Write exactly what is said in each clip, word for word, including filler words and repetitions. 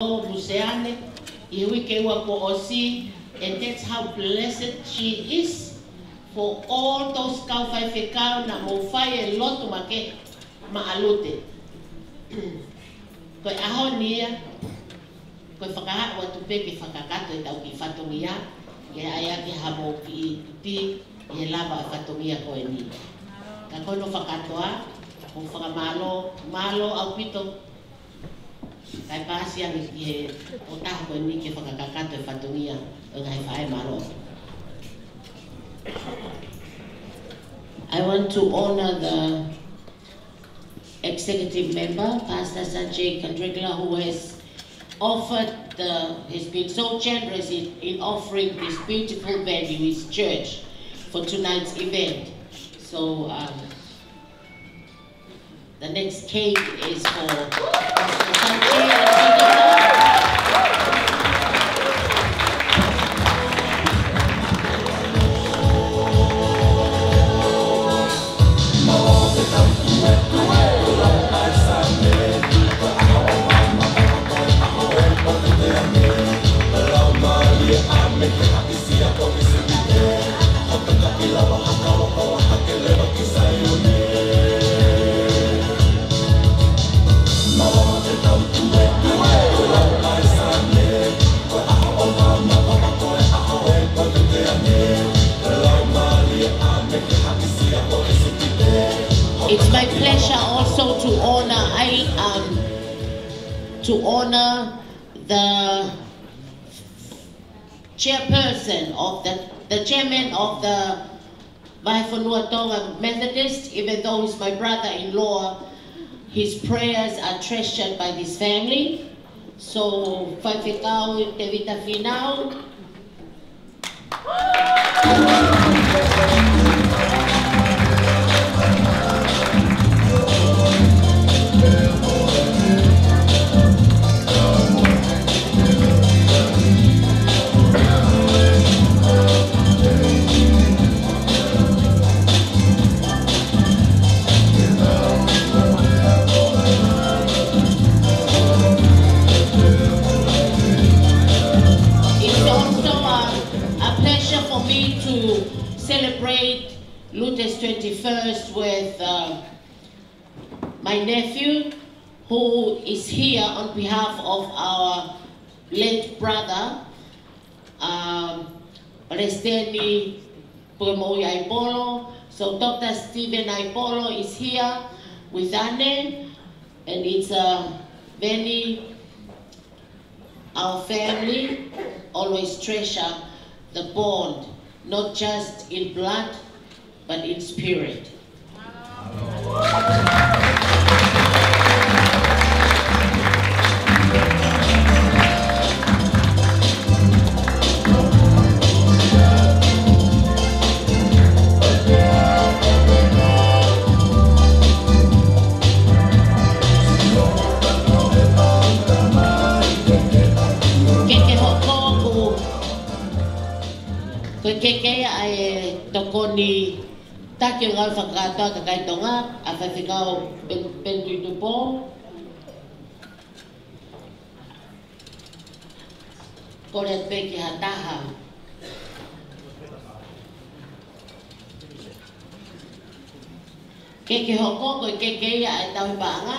Luseane ʻi he uike ua kuo ʻosi, and that's how blessed she is for all those kau faifekau naʻa mou fai e lotu makehe maʻa Lute. Ko e ʻaho ni ia, ko e fakaaʻu atu pē ke fakakakato ʻetau kiʻi fatongia, ke ʻai ake ha mou kiʻi tī ʻi he lava e fatongia ko eni. Ka ko hono fakakātoa, ʻoku ou fakamālō, mālō ʻaupito. Kae pāsi ange ki he tokotaha ko eni ke fakakakato e fatongia ʻo e ngaahi faʻē, mālō. I want to honor the executive member, Pastor Sanjay Kandrikla, who has offered the, has been so generous in, in offering this beautiful venue, his church, for tonight's event. So, um, the next cake is for Pastor Sanjay. It's my pleasure also to honor, I, um, to honor the chairperson of the, the chairman of the Vahefonua Tonga Methodist, even though he's my brother-in-law, his prayers are treasured by this family. So, Faifekau Tevita Finau. It's also a, a pleasure for me to celebrate Lute's twenty-first with, uh, my nephew, who is here on behalf of our late brother, um, Palesiteni Pukemoʻui Aipolo. So Doctor Stephen Aipolo is here with Ane, and it's a very Our family always treasure the bond, not just in blood, but in spirit. Ke ke hoko ko, ko e keke ʻa e tokoni taki ʻo e ngāue fakakātoa ʻa e kakai Tonga, ʻa Faifekau Pen-, Penutuitupo. Kole pē ki ha taha. Ke ke hoko ko e keke ia ʻa e tauhi paʻanga,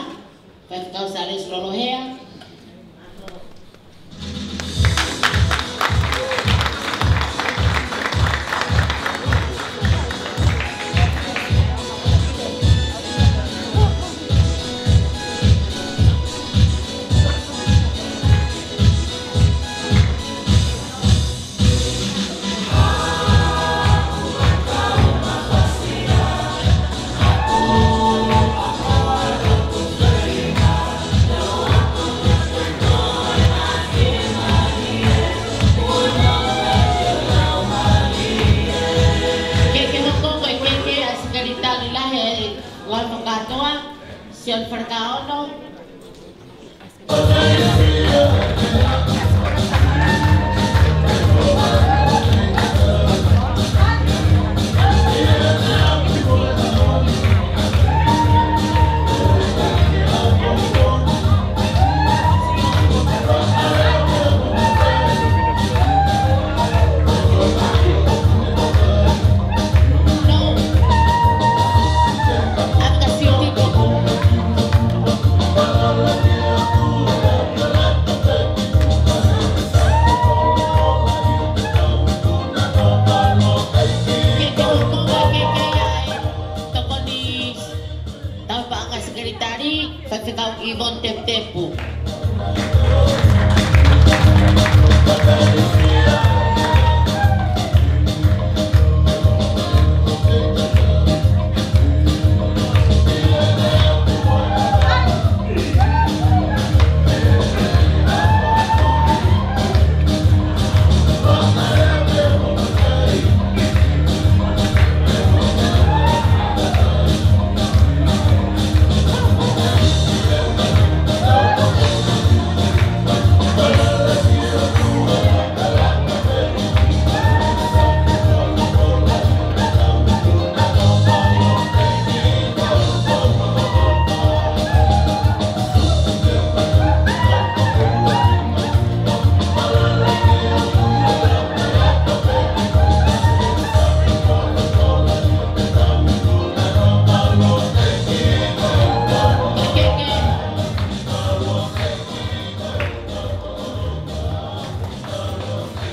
Faifekau Sālesi Lolohea. Ke ke hoko ko e keke ʻa e Sekelitali Lahi ʻo e Ngāue Fakakātoa, Sione Falekaono.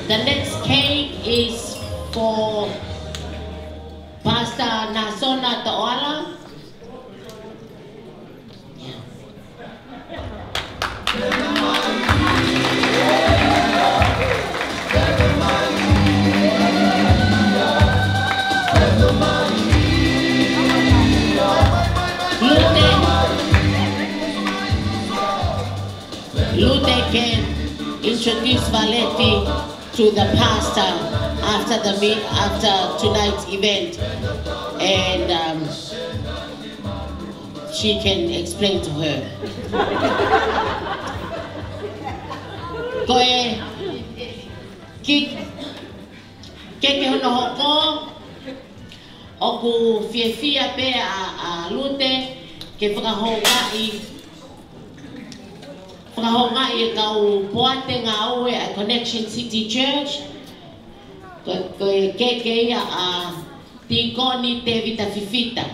The next cake is for Pastor Nasona Toala. Lute, Lute can introduce Valeti to the pastor after the meet, after tonight's event, and um, she can explain to her. Ko e keke, keke hono hoko, ʻoku fiefia pē ʻa, ʻa Lute ke fakahoungaʻi, fakahoungaʻi e kau poate ngāue ʻa Connection City Church. Ko, ko e keke ia ʻa Tīkoni Tēvita Fifita.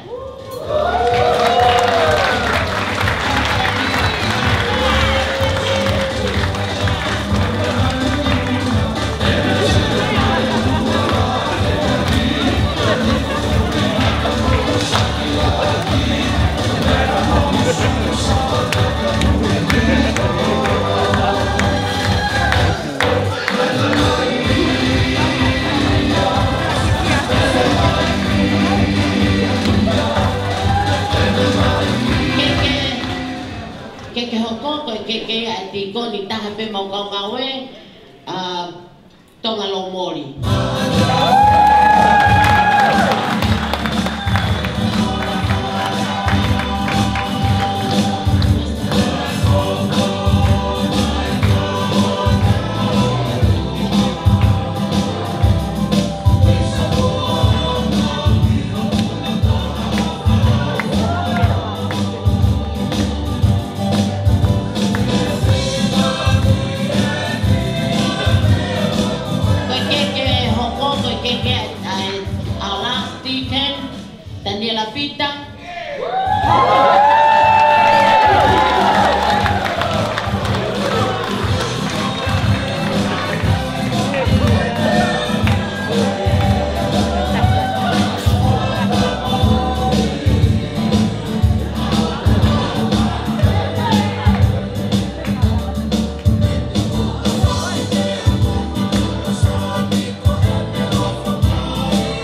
Keke, keke hoko, ko e keke ʻa e tīkoni taha pē ʻemau kau ngāue, ʻa Tonga Lomoli. Ko e keke hoko, ko e keke ʻa, ʻa, ʻa last deacon, Daniela Pita.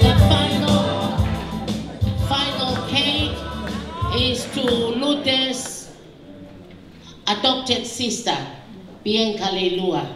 The final, final cake is to Lute's adopted sister, Bianca Leilua.